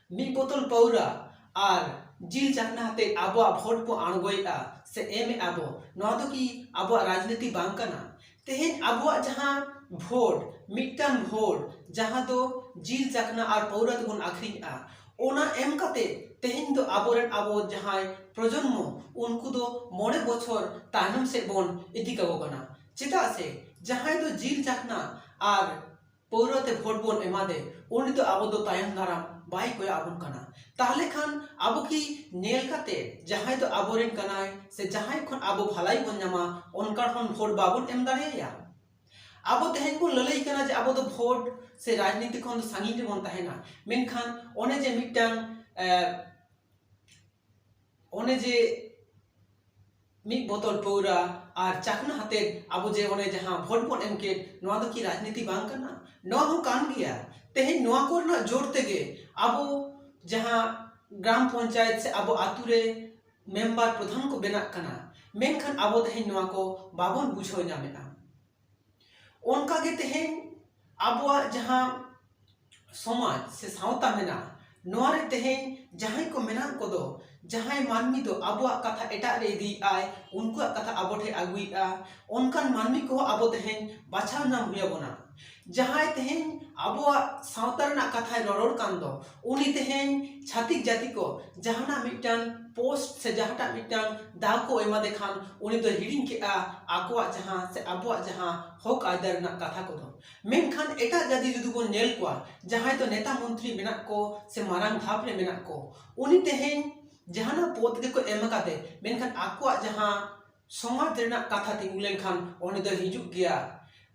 ᱢᱤᱫ ᱵᱳᱛᱚᱞ ᱯᱟᱹᱣᱨᱟ ᱟᱨ ᱡᱤᱞ ᱪᱟᱠᱷᱱᱟ ᱟᱛᱮ ᱟᱵᱚᱣᱟᱜ ᱵᱷᱳᱴ ᱵᱚ ᱟᱬᱜᱚᱭᱮᱜᱼᱟ ᱥᱮ ᱮᱢᱮᱜᱼᱟ ᱵᱚ, ᱱᱚᱣᱟ ᱫᱚ ᱠᱤ ᱟᱵᱚᱣᱟᱜ ᱨᱟᱡᱽᱱᱤᱛᱤ ᱵᱟᱝ ᱠᱟᱱᱟ? ᱛᱮᱦᱮᱧ ᱟᱵᱚᱣᱟᱜ ᱡᱟᱦᱟᱸ ᱵᱷᱳᱴ, ᱢᱤᱫᱴᱟᱝ ᱵᱷᱳᱴ, ᱡᱟᱦᱟᱸ ᱫᱚ ᱡᱤᱞ ᱪᱟᱠᱷᱱᱟ ᱟᱨ ᱯᱟᱹᱣᱨᱟ ᱛᱮᱵᱚᱱ ᱟᱹᱠᱷᱨᱤᱧᱮᱜᱼᱟ, ᱚᱱᱟ ᱮᱢ ᱠᱟᱛᱮ ᱛᱮᱦᱮᱧ ᱫᱚ ᱟᱵᱚᱨᱮᱱ ᱟᱵᱚ ᱡᱟᱦᱟᱸᱭ ᱯᱨᱚᱡᱚᱱᱢᱚ, ᱩᱱᱠᱩ ᱫᱚ ᱢᱚᱬᱮ ᱵᱚᱪᱷᱚᱨ ᱛᱟᱭᱱᱚᱢ ᱥᱮᱫ ᱵᱚᱱ ᱤᱫᱤ ᱠᱟᱠᱚ ᱠᱟᱱᱟ᱾ ᱪᱮᱫᱟᱜ ᱥᱮ ᱡᱟᱦᱟᱸᱭ ᱫᱚ ᱡᱤᱞ ᱪᱟᱠᱷᱱᱟ ᱟᱨ ᱯᱟᱹᱣᱨᱟᱹ ᱛᱮ ᱵᱷᱳᱴ ᱵᱚᱱ ᱮᱢᱟᱫᱮ, ᱩᱱᱤ ᱫᱚ ᱟᱵᱚ ᱫᱚ ᱛᱟᱭᱚᱢ ᱫᱟᱨᱟᱢ ᱵᱟᱭ ᱠᱚᱭᱚᱜ ᱟᱵᱚᱱ ᱠᱟᱱᱟ᱾ ᱛᱟᱦᱚᱞᱮ ᱠᱷᱟᱱ ᱟᱵᱚ ᱠᱤ ᱧᱮᱞ ᱠᱟᱛᱮ ᱡᱟᱦᱟᱸᱭ ᱫᱚ ᱟᱵᱚᱨᱮᱱ ᱠᱟᱱᱟᱭ ᱥᱮ ᱡᱟᱦᱟᱸᱭ ᱠᱷᱚᱱ ᱟᱵᱚ ᱵᱷᱟᱞᱟᱭ ᱵᱚᱱ ᱧᱟᱢᱟ, ᱚᱱᱠᱟ ᱦᱚᱲ ᱵᱷᱳᱴ ᱵᱟᱵᱚᱱ ᱮᱢ ᱫᱟᱲᱮᱭᱟᱭᱟ? ᱟᱵᱚ ᱛᱮᱦᱮᱧ ᱵᱚᱱ ᱞᱟᱹᱞᱟᱹᱭ ᱠᱟᱱᱟ ᱡᱮ ᱟᱵᱚ ᱫᱚ ᱵᱷᱳᱴ ᱥᱮ ᱨᱟᱡᱽᱱᱤᱛᱤ ᱠᱷᱚᱱ ᱫᱚ ᱥᱟᱺᱜᱤᱧ ᱨᱮᱵᱚᱱ ᱛᱟᱦᱮᱱᱟ, ᱢᱮᱱᱠᱷᱟᱱ ᱚᱱᱮ ᱡᱮ ᱢᱤᱫᱴᱟᱝ, ᱮ, ᱚᱱᱮ ᱡᱮ ᱢᱤᱫ ᱵᱳᱛᱚᱞ ᱯᱟᱹᱣᱨᱟ ᱟᱨ ᱪᱟᱠᱷᱱᱟ ᱟᱛᱮᱫ ᱟᱵᱚ ᱡᱮ ᱚᱱᱮ ᱡᱟᱦᱟᱸ ᱵᱷᱳᱴ ᱵᱚᱱ ᱮᱢ ᱠᱮᱫ, ᱱᱚᱣᱟ ᱫᱚ ᱠᱤ ᱨᱟᱡᱽᱱᱤᱛᱤ ᱵᱟᱝ ᱠᱟᱱᱟ? ᱱᱚᱣᱟ ᱦᱚᱸ ᱠᱟᱱ ᱜᱮᱭᱟ᱾ ᱛᱮᱦᱮᱧ ᱱᱚᱣᱟ ᱠᱚᱨᱮᱱᱟᱜ ᱡᱳᱨ ᱛᱮᱜᱮ ᱟᱵᱚ ᱡᱟᱦᱟᱸ ᱜᱨᱟᱢ ᱯᱚᱧᱪᱟᱭᱮᱛ ᱥᱮ ᱟᱵᱚ ᱟᱛᱳ ᱨᱮ ᱢᱮᱢᱵᱟᱨ ᱯᱨᱚᱫᱷᱟᱱ ᱠᱚ ᱵᱮᱱᱟᱜ ᱠᱟᱱᱟ, ᱢᱮᱱᱠᱷᱟᱱ ᱟᱵᱚ ᱛᱮᱦᱮᱧ ᱱᱚᱣᱟ ᱠᱚ ᱵᱟᱵᱚᱱ ᱵᱩᱡᱷᱟᱹᱣ ᱧᱟᱢᱮᱫᱼᱟ᱾ ᱚᱱᱠᱟᱜᱮ ᱛᱮᱦᱮᱧ ᱟᱵᱚᱣᱟᱜ ᱡᱟᱦᱟᱸ ᱥᱚᱢᱟᱡᱽ ᱥᱮ ᱥᱟᱶᱛᱟ ᱢᱮᱱᱟᱜᱼᱟ, ᱱᱚᱣᱟ ᱨᱮ ᱛᱮᱦᱮᱧ ᱡᱟᱦᱟᱸᱭ ᱠᱚ ᱢᱮᱱᱟᱜ ᱠᱚᱫᱚ, ᱡᱟᱦᱟᱸᱭ ᱢᱟᱹᱱᱢᱤ ᱫᱚ ᱟᱵᱚᱣᱟᱜ ᱠᱟᱛᱷᱟ ᱮᱴᱟᱜ ᱨᱮ ᱤᱫᱤᱭᱮᱫᱼᱟᱭ, ᱩᱱᱠᱩᱣᱟᱜ ᱠᱟᱛᱷᱟ ᱟᱵᱚ ᱴᱷᱮᱱ ᱟᱹᱜᱩᱭᱮᱫᱼᱟ, ᱚᱱᱠᱟᱱ ᱢᱟᱹᱱᱢᱤ ᱠᱚᱦᱚᱸ ᱟᱵᱚ ᱛᱮᱦᱮᱧ ᱵᱟᱪᱷᱟᱣ ᱧᱟᱢ ᱦᱩᱭ ᱟᱵᱚᱱᱟ᱾ ᱡᱟᱦᱟᱸᱭ ᱛᱮᱦᱮᱧ ᱟᱵᱚᱣᱟᱜ ᱥᱟᱶᱛᱟ ᱨᱮᱱᱟᱜ ᱠᱟᱛᱷᱟᱭ ᱨᱚᱨᱚᱲ ᱠᱟᱱ ᱫᱚ, ᱩᱱᱤ ᱛᱮᱦᱮᱧ ᱪᱷᱟᱹᱛᱤᱠ ᱡᱟᱹᱛᱤ ᱠᱚ ᱡᱟᱦᱟᱱᱟᱜ ᱢᱤᱫᱴᱟᱝ ᱯᱳᱥᱴ ᱥᱮ ᱡᱟᱦᱟᱸᱴᱟᱜ ᱢᱤᱫᱴᱟᱝ ᱫᱟᱣ ᱠᱚ ᱮᱢᱟᱫᱮ ᱠᱷᱟᱱ, ᱩᱱᱤ ᱫᱚ ᱦᱤᱲᱤᱧ ᱠᱮᱜᱼᱟ ᱟᱠᱚᱣᱟᱜ ᱡᱟᱦᱟᱸ ᱥᱮ ᱟᱵᱚᱣᱟᱜ ᱡᱟᱦᱟᱸ ᱦᱚᱠ ᱟᱹᱭᱫᱟᱹᱨ ᱨᱮᱱᱟᱜ ᱠᱟᱛᱷᱟ ᱠᱚᱫᱚ᱾ ᱢᱮᱱᱠᱷᱟᱱ ᱮᱴᱟᱜ ᱡᱟᱹᱛᱤ ᱡᱩᱫᱤ ᱵᱚᱱ ᱧᱮᱞ ᱠᱚᱣᱟ, ᱡᱟᱦᱟᱸᱭ ᱫᱚ ᱱᱮᱛᱟ ᱢᱚᱱᱛᱨᱤ ᱢᱮᱱᱟᱜ ᱠᱚ ᱥᱮ ᱢᱟᱨᱟᱝ ᱫᱷᱟᱯ ᱨᱮ ᱢᱮᱱᱟᱜ ᱠᱚ, ᱩᱱᱤ ᱛᱮᱦᱮᱧ ᱡᱟᱦᱟᱱᱟᱜ ᱯᱚᱫᱽ ᱜᱮᱠᱚ ᱮᱢ ᱟᱠᱟᱫᱮ, ᱢᱮᱱᱠᱷᱟᱱ ᱟᱠᱚᱣᱟᱜ ᱡᱟᱦᱟᱸ ᱥᱚᱢᱟᱡᱽ ᱨᱮᱱᱟᱜ ᱠᱟᱛᱷᱟ ᱛᱤᱸᱜᱩ ᱞᱮᱱᱠᱷᱟᱱ ᱩᱱᱤ ᱫᱚ ᱦᱤᱡᱩᱜ ᱜᱮᱭᱟ᱾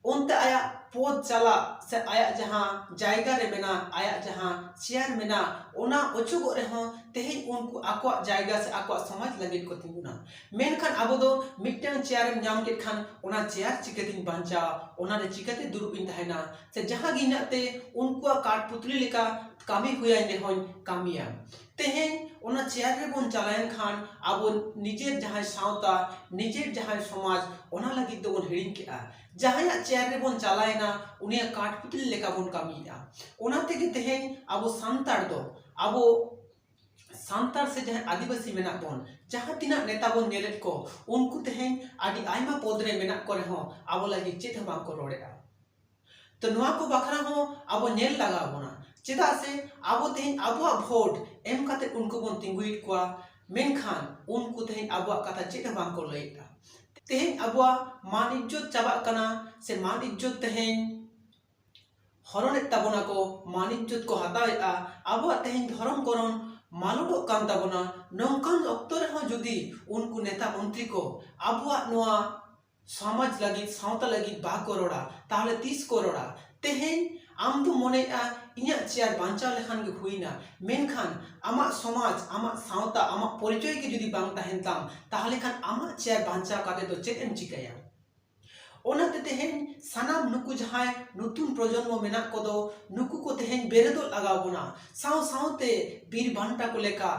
ᱚᱱᱛᱮ ᱟᱭᱟᱜ ᱯᱚᱫ ᱪᱟᱞᱟᱜ ᱥᱮ ᱟᱭᱟᱜ ᱡᱟᱦᱟᱸ ᱡᱟᱭᱜᱟ ᱨᱮ ᱢᱮᱱᱟᱜ, ᱟᱭᱟᱜ ᱡᱟᱦᱟᱸ ᱪᱮᱭᱟᱨ ᱢᱮᱱᱟᱜ, ᱚᱱᱟ ᱚᱪᱚᱜᱚᱜ ᱨᱮᱦᱚᱸ ᱛᱮᱦᱮᱧ ᱩᱱᱠᱩ ᱟᱠᱚᱣᱟᱜ ᱡᱟᱭᱜᱟ ᱥᱮ ᱟᱠᱚᱣᱟᱜ ᱥᱚᱢᱟᱡᱽ ᱞᱟᱹᱜᱤᱫ ᱠᱚ ᱛᱤᱸᱜᱩᱱᱟ᱾ ᱢᱮᱱᱠᱷᱟᱱ ᱟᱵᱚ ᱫᱚ ᱢᱤᱫᱴᱟᱝ ᱪᱮᱭᱟᱨᱮᱢ ᱧᱟᱢ ᱠᱮᱫ ᱠᱷᱟᱱ ᱚᱱᱟ ᱪᱮᱭᱟᱨ ᱪᱤᱠᱟᱹᱛᱤᱧ ᱵᱟᱧᱪᱟᱣᱟ, ᱚᱱᱟ ᱨᱮ ᱪᱤᱠᱟᱹᱛᱮ ᱫᱩᱲᱩᱵ ᱤᱧ ᱛᱟᱦᱮᱱᱟ, ᱥᱮ ᱡᱟᱦᱟᱸ ᱜᱮ ᱤᱧᱟᱹᱜ ᱛᱮ ᱩᱱᱠᱩᱣᱟᱜ ᱠᱟᱴᱯᱩᱛᱞᱤ ᱞᱮᱠᱟ ᱠᱟᱹᱢᱤ ᱦᱩᱭᱟᱹᱧ ᱨᱮᱦᱚᱸᱧ ᱠᱟᱹᱢᱤᱭᱟ᱾ ᱛᱮᱦᱮᱧ ᱚᱱᱟ ᱪᱮᱭᱟᱨ ᱨᱮᱵᱚᱱ ᱪᱟᱞᱟᱣᱮᱱ ᱠᱷᱟᱱ ᱟᱵᱚ ᱱᱤᱡᱮᱨ ᱡᱟᱦᱟᱸᱭ ᱥᱟᱶᱛᱟ, ᱱᱤᱡᱮᱨ ᱡᱟᱦᱟᱸᱭ ᱥᱚᱢᱟᱡᱽ, ᱚᱱᱟ ᱞᱟᱹᱜᱤᱫ ᱫᱚᱵᱚᱱ ᱦᱤᱲᱤᱧ ᱠᱮᱜᱼᱟ᱾ ᱡᱟᱦᱟᱸᱭᱟᱜ ᱪᱮᱭᱟᱨ ᱨᱮᱵᱚᱱ ᱪᱟᱞᱟᱣᱮᱱᱟ, ᱩᱱᱤᱭᱟᱜ ᱠᱟᱴᱯᱩᱛᱞᱤ ᱞᱮᱠᱟ ᱵᱚᱱ ᱠᱟᱹᱢᱤᱭᱮᱜᱼᱟ᱾ ᱚᱱᱟ ᱛᱮᱜᱮ ᱛᱮᱦᱮᱧ ᱟᱵᱚ ᱥᱟᱱᱛᱟᱲ ᱫᱚ, ᱟᱵᱚ ᱥᱟᱱᱛᱟᱲ ᱥᱮ ᱡᱟᱦᱟᱸᱭ ᱟᱹᱫᱤᱵᱟᱹᱥᱤ ᱢᱮᱱᱟᱜ ᱵᱚᱱ, ᱡᱟᱦᱟᱸ ᱛᱤᱱᱟᱹᱜ ᱱᱮᱛᱟ ᱵᱚᱱ ᱧᱮᱞᱮᱫ ᱠᱚ, ᱩᱱᱠᱩ ᱛᱮᱦᱮᱧ ᱟᱹᱰᱤ ᱟᱭᱢᱟ ᱯᱚᱫᱽ ᱨᱮ ᱢᱮᱱᱟᱜ ᱠᱚ ᱨᱮᱦᱚᱸ ᱟᱵᱚ ᱞᱟᱹᱜᱤᱫ ᱪᱮᱫ ᱦᱚᱸ ᱵᱟᱝ ᱠᱚ ᱨᱚᱲᱮᱫᱼᱟ᱾ ᱛᱚ ᱱᱚᱣᱟ ᱠᱚ ᱵᱟᱠᱷᱨᱟ ᱦᱚᱸ ᱟᱵᱚ ᱧᱮᱞ ᱞᱟᱜᱟᱣ ᱵᱚᱱᱟ, ᱪᱮᱫᱟᱜ ᱥᱮ ᱟᱵᱚ ᱛᱮᱦᱮᱧ ᱟᱵᱚᱣᱟᱜ ᱵᱷᱳᱴ ᱮᱢ ᱠᱟᱛᱮ ᱩᱱᱠᱩ ᱵᱚᱱ ᱛᱤᱸᱜᱩᱭᱮᱫ ᱠᱚᱣᱟ, ᱢᱮᱱᱠᱷᱟᱱ ᱩᱱᱠᱩ ᱛᱮᱦᱮᱧ ᱟᱵᱚᱣᱟᱜ ᱠᱟᱛᱷᱟ ᱪᱮᱫ ᱦᱚᱸ ᱵᱟᱝ ᱠᱚ ᱞᱟᱹᱭᱮᱫᱼᱟ᱾ ᱛᱮᱦᱮᱧ ᱟᱵᱚᱣᱟᱜ ᱢᱟᱱ ᱤᱡᱽᱡᱚᱛ ᱪᱟᱵᱟᱜ ᱠᱟᱱᱟ ᱥᱮ ᱢᱟᱱ ᱤᱡᱽᱡᱚᱛ ᱛᱮᱦᱮᱧ ᱦᱚᱨᱚᱱᱮᱫ ᱛᱟᱵᱚᱱᱟ ᱠᱚ, ᱢᱟᱱ ᱤᱡᱽᱡᱚᱛ ᱠᱚ ᱦᱟᱛᱟᱣᱮᱫᱼᱟ, ᱟᱵᱚᱣᱟᱜ ᱛᱮᱦᱮᱧ ᱫᱷᱚᱨᱚᱢ ᱠᱚᱨᱚᱢ ᱢᱟᱞᱚᱴᱚᱜ ᱠᱟᱱ ᱛᱟᱵᱚᱱᱟ᱾ ᱱᱚᱝᱠᱟᱱ ᱚᱠᱛᱚ ᱨᱮᱦᱚᱸ ᱡᱩᱫᱤ ᱩᱱᱠᱩ ᱱᱮᱛᱟ ᱢᱚᱱᱛᱨᱤ ᱠᱚ ᱟᱵᱚᱣᱟᱜ ᱱᱚᱣᱟ ᱥᱚᱢᱟᱡᱽ ᱞᱟᱹᱜᱤᱫ, ᱥᱟᱶᱛᱟ ᱞᱟᱹᱜᱤᱫ ᱵᱟᱠᱚ ᱨᱚᱲᱟ, ᱛᱟᱦᱚᱞᱮ ᱛᱤᱥ ᱠᱚ ᱨᱚᱲᱟ? ᱛᱮᱦᱮᱧ ᱟᱢ ᱫᱚ ᱢᱚᱱᱮᱭᱮᱫᱼᱟ ᱤᱧᱟᱹᱜ ᱪᱮᱭᱟᱨ ᱵᱟᱧᱪᱟᱣ ᱞᱮᱠᱷᱟᱱ ᱜᱮ ᱦᱩᱭᱱᱟ, ᱢᱮᱱᱠᱷᱟᱱ ᱟᱢᱟᱜ ᱥᱚᱢᱟᱡᱽ, ᱟᱢᱟᱜ ᱥᱟᱶᱛᱟ, ᱟᱢᱟᱜ ᱯᱚᱨᱤᱪᱚᱭ ᱜᱮ ᱡᱩᱫᱤ ᱵᱟᱝ ᱛᱟᱦᱮᱱ ᱛᱟᱢ, ᱛᱟᱦᱚᱞᱮ ᱠᱷᱟᱱ ᱟᱢᱟᱜ ᱪᱮᱭᱟᱨ ᱵᱟᱧᱪᱟᱣ ᱠᱟᱛᱮ ᱫᱚ ᱪᱮᱫ ᱮᱢ ᱪᱤᱠᱟᱹᱭᱟ? ᱚᱱᱟᱛᱮ ᱛᱮᱦᱮᱧ ᱥᱟᱱᱟᱢ ᱱᱩᱠᱩ ᱡᱟᱦᱟᱸᱭ ᱱᱩᱛᱩᱱ ᱯᱨᱚᱡᱚᱱᱢᱚ ᱢᱮᱱᱟᱜ ᱠᱚᱫᱚ, ᱱᱩᱠᱩ ᱠᱚ ᱛᱮᱦᱮᱧ ᱵᱮᱨᱮᱫᱚᱜ ᱞᱟᱜᱟᱣ ᱵᱚᱱᱟ, ᱥᱟᱶ ᱥᱟᱶᱛᱮ ᱵᱤᱨ ᱵᱟᱱᱴᱟ ᱠᱚ ᱞᱮᱠᱟ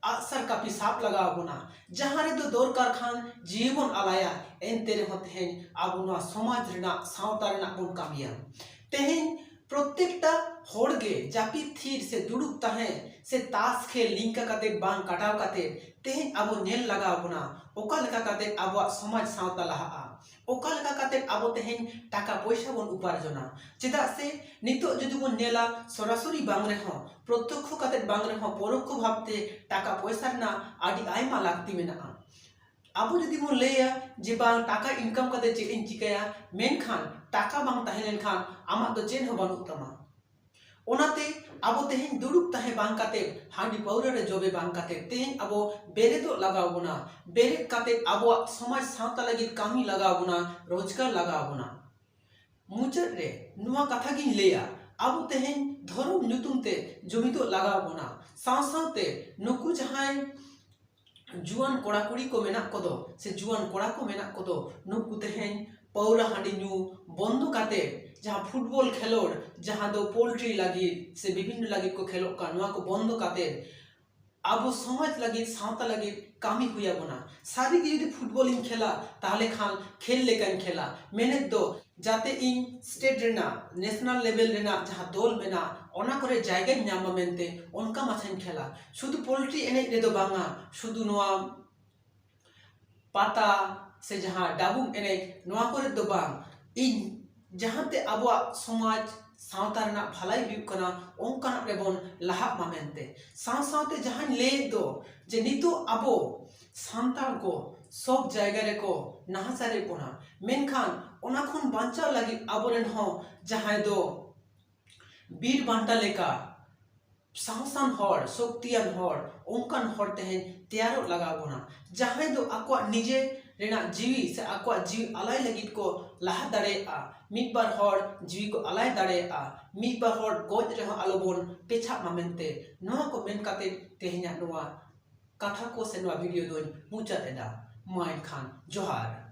ᱟᱜᱼᱥᱟᱨ ᱠᱟᱹᱯᱤ ᱥᱟᱵ ᱞᱟᱜᱟᱣ ᱵᱚᱱᱟ᱾ ᱡᱟᱦᱟᱸ ᱨᱮᱫᱚ ᱫᱚᱨᱠᱟᱨ ᱠᱷᱟᱱ ᱡᱤᱣᱤ ᱵᱚᱱ ᱟᱞᱟᱭᱟ, ᱮᱱᱛᱮ ᱨᱮᱦᱚᱸ ᱛᱮᱦᱮᱧ ᱟᱵᱚ ᱱᱚᱣᱟ ᱥᱚᱢᱟᱡᱽ ᱨᱮᱱᱟᱜ, ᱥᱟᱶᱛᱟ ᱨᱮᱱᱟᱜ ᱵᱚᱱ ᱠᱟᱹᱢᱤᱭᱟ᱾ ᱛᱮᱦᱮᱧ ᱯᱨᱚᱛᱮᱠᱴᱟ ᱦᱚᱲ ᱜᱮ ᱡᱟᱹᱯᱤᱫ ᱛᱷᱤᱨ ᱥᱮ ᱫᱩᱲᱩᱵ ᱛᱟᱦᱮᱸ ᱥᱮ ᱛᱟᱥ ᱠᱷᱮᱞ ᱱᱤᱝᱠᱟ ᱠᱟᱛᱮ ᱵᱟᱝ ᱠᱟᱴᱟᱣ ᱠᱟᱛᱮ ᱛᱮᱦᱮᱧ ᱟᱵᱚ ᱧᱮᱞ ᱞᱟᱜᱟᱣ ᱵᱚᱱᱟ ᱚᱠᱟ ᱞᱮᱠᱟ ᱠᱟᱛᱮ ᱟᱵᱚᱣᱟᱜ ᱥᱚᱢᱟᱡᱽ ᱥᱟᱶᱛᱟ ᱞᱟᱦᱟᱜᱼᱟ, ᱚᱠᱟ ᱞᱮᱠᱟ ᱠᱟᱛᱮ ᱟᱵᱚ ᱛᱮᱦᱮᱧ ᱴᱟᱠᱟ ᱯᱚᱭᱥᱟ ᱵᱚᱱ ᱩᱯᱟᱨᱡᱚᱱᱟ᱾ ᱪᱮᱫᱟᱜ ᱥᱮ ᱱᱤᱛᱚᱜ ᱡᱩᱫᱤ ᱵᱚᱱ ᱧᱮᱞᱟ, ᱥᱚᱨᱟᱥᱚᱨᱤ ᱵᱟᱝ ᱨᱮᱦᱚᱸ, ᱯᱨᱚᱛᱛᱚᱠᱠᱷᱚ ᱠᱟᱛᱮ ᱵᱟᱝ ᱨᱮᱦᱚᱸ, ᱯᱚᱨᱚᱠᱠᱷᱚ ᱵᱷᱟᱵᱛᱮ ᱴᱟᱠᱟ ᱯᱚᱭᱥᱟ ᱨᱮᱱᱟᱜ ᱟᱹᱰᱤ ᱟᱭᱢᱟ ᱞᱟᱹᱠᱛᱤ ᱢᱮᱱᱟᱜᱼᱟ᱾ ᱟᱵᱚ ᱡᱩᱫᱤ ᱵᱚᱱ ᱞᱟᱹᱭᱟ ᱡᱮ ᱵᱟᱝ, ᱴᱟᱠᱟ ᱤᱱᱠᱟᱢ ᱠᱟᱛᱮ ᱪᱮᱫ ᱤᱧ ᱪᱤᱠᱟᱹᱭᱟ, ᱢᱮᱱᱠᱷᱟᱱ ᱴᱟᱠᱟ ᱵᱟᱝ ᱛᱟᱦᱮᱸ ᱞᱮᱱᱠᱷᱟᱱ ᱟᱢᱟᱜ ᱫᱚ ᱪᱮᱫ ᱦᱚᱸ ᱵᱟᱹᱱᱩᱜ ᱛᱟᱢᱟ᱾ ᱚᱱᱟᱛᱮ ᱟᱵᱚ ᱛᱮᱦᱮᱧ ᱫᱩᱲᱩᱵ ᱛᱟᱦᱮᱸ ᱵᱟᱝ ᱠᱟᱛᱮ, ᱦᱟᱺᱰᱤ ᱯᱟᱹᱣᱨᱟᱹ ᱨᱮ ᱡᱚᱵᱮ ᱵᱟᱝ ᱠᱟᱛᱮ, ᱛᱮᱦᱮᱧ ᱟᱵᱚ ᱵᱮᱨᱮᱫᱚᱜ ᱞᱟᱜᱟᱣ ᱵᱚᱱᱟ᱾ ᱵᱮᱨᱮᱫ ᱠᱟᱛᱮ ᱟᱵᱚᱣᱟᱜ ᱥᱚᱢᱟᱡᱽ ᱥᱟᱶᱛᱟ ᱞᱟᱹᱜᱤᱫ ᱠᱟᱹᱢᱤ ᱞᱟᱜᱟᱣ ᱵᱚᱱᱟ, ᱨᱳᱡᱽᱜᱟᱨ ᱞᱟᱜᱟᱣ ᱵᱚᱱᱟ᱾ ᱢᱩᱪᱟᱹᱫ ᱨᱮ ᱱᱚᱣᱟ ᱠᱟᱛᱷᱟ ᱜᱤᱧ ᱞᱟᱹᱭᱟ, ᱟᱵᱚ ᱛᱮᱦᱮᱧ ᱫᱷᱚᱨᱚᱢ ᱧᱩᱛᱩᱢ ᱛᱮ ᱡᱩᱢᱤᱫᱚᱜ ᱞᱟᱜᱟᱣ ᱵᱚᱱᱟ᱾ ᱥᱟᱶ ᱥᱟᱶᱛᱮ ᱱᱩᱠᱩ ᱡᱟᱦᱟᱸᱭ ᱡᱩᱣᱟᱹᱱ ᱠᱚᱲᱟ ᱠᱩᱲᱤ ᱠᱚ ᱢᱮᱱᱟᱜ ᱠᱚᱫᱚ ᱥᱮ ᱡᱩᱣᱟᱹᱱ ᱠᱚᱲᱟ ᱠᱚ ᱢᱮᱱᱟᱜ ᱠᱚᱫᱚ, ᱱᱩᱠᱩ ᱛᱮᱦᱮᱧ ᱯᱟᱹᱣᱨᱟᱹ ᱦᱟᱺᱰᱤ ᱧᱩ ᱵᱚᱱᱫᱚ ᱠᱟᱛᱮ ᱡᱟᱦᱟᱸ ᱯᱷᱩᱴᱵᱚᱞ ᱠᱷᱮᱞᱳᱰ, ᱡᱟᱦᱟᱸ ᱫᱚ ᱯᱳᱞᱴᱨᱤ ᱞᱟᱹᱜᱤᱫ ᱥᱮ ᱵᱤᱵᱷᱤᱱᱱᱚ ᱞᱟᱹᱜᱤᱫ ᱠᱚ ᱠᱷᱮᱞᱳᱜ ᱠᱟᱱ, ᱱᱚᱣᱟ ᱠᱚ ᱵᱚᱱᱫᱚ ᱠᱟᱛᱮ ᱟᱵᱚ ᱥᱚᱢᱟᱡᱽ ᱞᱟᱹᱜᱤᱫ, ᱥᱟᱶᱛᱟ ᱞᱟᱹᱜᱤᱫ ᱠᱟᱹᱢᱤ ᱦᱩᱭ ᱟᱵᱚᱱᱟ᱾ ᱥᱟᱹᱨᱤ ᱜᱮ ᱡᱩᱫᱤ ᱯᱷᱩᱴᱵᱚᱞᱤᱧ ᱠᱷᱮᱞᱟ, ᱛᱟᱦᱚᱞᱮ ᱠᱷᱟᱱ ᱠᱷᱮᱞ ᱞᱮᱠᱟᱧ ᱠᱷᱮᱞᱟ᱾ ᱢᱮᱱᱮᱫ ᱫᱚ ᱡᱟᱛᱮ ᱤᱧ ᱥᱴᱮᱴ ᱨᱮᱱᱟᱜ, ᱱᱮᱥᱱᱟᱞ ᱞᱮᱵᱮᱞ ᱨᱮᱱᱟᱜ ᱡᱟᱦᱟᱸ ᱫᱚᱞ ᱢᱮᱱᱟᱜ, ᱚᱱᱟ ᱠᱚᱨᱮ ᱡᱟᱭᱜᱟᱧ ᱧᱟᱢ ᱢᱟ ᱢᱮᱱᱛᱮ ᱚᱱᱠᱟ ᱢᱟᱪᱷᱟᱧ ᱠᱷᱮᱞᱟ᱾ ᱥᱩᱫᱷᱩ ᱯᱳᱞᱴᱨᱤ ᱮᱱᱮᱡ ᱨᱮᱫᱚ ᱵᱟᱝᱟ, ᱥᱩᱫᱷᱩ ᱱᱚᱣᱟ ᱯᱟᱛᱟ ᱥᱮ ᱡᱟᱦᱟᱸ ᱰᱟᱵᱩᱝ ᱮᱱᱮᱡ, ᱱᱚᱣᱟ ᱠᱚᱨᱮ ᱫᱚ ᱵᱟᱝ, ᱤᱧ ᱡᱟᱦᱟᱸᱛᱮ ᱟᱵᱚᱣᱟᱜ ᱥᱚᱢᱟᱡᱽ ᱥᱟᱶᱛᱟ ᱨᱮᱱᱟᱜ ᱵᱷᱟᱞᱟᱭ ᱦᱩᱭᱩᱜ ᱠᱟᱱᱟ, ᱚᱱᱠᱟᱱᱟᱜ ᱨᱮᱵᱚᱱ ᱞᱟᱦᱟᱜ ᱢᱟ ᱢᱮᱱᱛᱮ᱾ ᱥᱟᱶ ᱥᱟᱶᱛᱮ ᱡᱟᱦᱟᱸᱧ ᱞᱟᱹᱭᱮᱫ ᱫᱚ ᱡᱮ ᱱᱤᱛᱚᱜ ᱟᱵᱚ ᱥᱟᱱᱛᱟᱲ ᱠᱚ ᱥᱚᱵ ᱡᱟᱭᱜᱟ ᱨᱮᱠᱚ ᱱᱟᱦᱟᱪᱟᱨᱮᱫ ᱵᱚᱱᱟ, ᱢᱮᱱᱠᱷᱟᱱ ᱚᱱᱟ ᱠᱷᱚᱱ ᱵᱟᱧᱪᱟᱣ ᱞᱟᱹᱜᱤᱫ ᱟᱵᱚᱨᱮᱱ ᱦᱚᱸ ᱡᱟᱦᱟᱸᱭ ᱫᱚ ᱵᱤᱨ ᱵᱟᱱᱴᱟ ᱞᱮᱠᱟ ᱥᱟᱦᱚᱥᱟᱱ ᱦᱚᱲ, ᱥᱚᱠᱛᱤᱭᱟᱱ ᱦᱚᱲ, ᱚᱱᱠᱟᱱ ᱦᱚᱲ ᱛᱮᱦᱮᱧ ᱛᱮᱭᱟᱨᱚᱜ ᱞᱟᱜᱟᱣ ᱵᱚᱱᱟ, ᱡᱟᱦᱟᱸᱭ ᱫᱚ ᱟᱠᱚᱣᱟᱜ ᱱᱤᱡᱮ ᱨᱮᱱᱟᱜ ᱡᱤᱣᱤ ᱥᱮ ᱟᱠᱚᱣᱟᱜ ᱡᱤᱣᱤ ᱟᱞᱟᱭ ᱞᱟᱹᱜᱤᱫ ᱠᱚ ᱞᱟᱦᱟ ᱫᱟᱲᱮᱭᱟᱜᱼᱟ᱾ ᱢᱤᱫ ᱵᱟᱨ ᱦᱚᱲ ᱡᱤᱣᱤ ᱠᱚ ᱟᱞᱟᱭ ᱫᱟᱲᱮᱭᱟᱜᱼᱟ, ᱢᱤᱫ ᱵᱟᱨ ᱦᱚᱲ ᱜᱚᱡ ᱨᱮᱦᱚᱸ ᱟᱞᱚᱵᱚᱱ ᱯᱮᱪᱷᱟᱜ ᱢᱟ ᱢᱮᱱᱛᱮ, ᱱᱚᱣᱟ ᱠᱚ ᱢᱮᱱ ᱠᱟᱛᱮ ᱛᱮᱦᱮᱧᱟᱜ ᱱᱚᱣᱟ ᱠᱟᱛᱷᱟ ᱠᱚ ᱥᱮ ᱱᱚᱣᱟ ᱵᱷᱤᱰᱤᱭᱳ ᱫᱚᱧ ᱢᱩᱪᱟᱹᱫ ᱮᱫᱟ᱾ ᱢᱟ ᱮᱱᱠᱷᱟᱱ ᱡᱚᱦᱟᱨ᱾